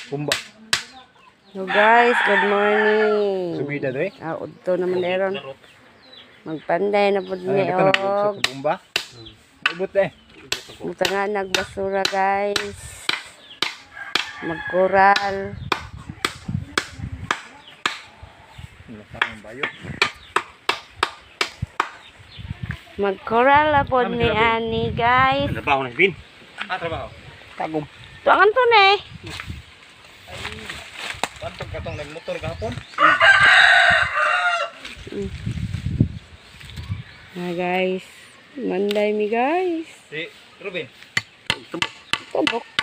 Pumba. Hello guys, good morning. Subida do eh. Ah, udto naman meron. Magpanday na pud ni Ay, ito og sa bumba. Ibot eh. Mutangan nagbasura, guys. Magkural. Ang bayo. Magkural na pod Ano ni sila, Bin? ani, guys. Trabaho na si Bin. Ah, trabaho. Tagom. Tuangan to na eh. Pantog katong nagmotor kahapon. Ah, guys. Manday mi, guys. Si Ruben. Tubok.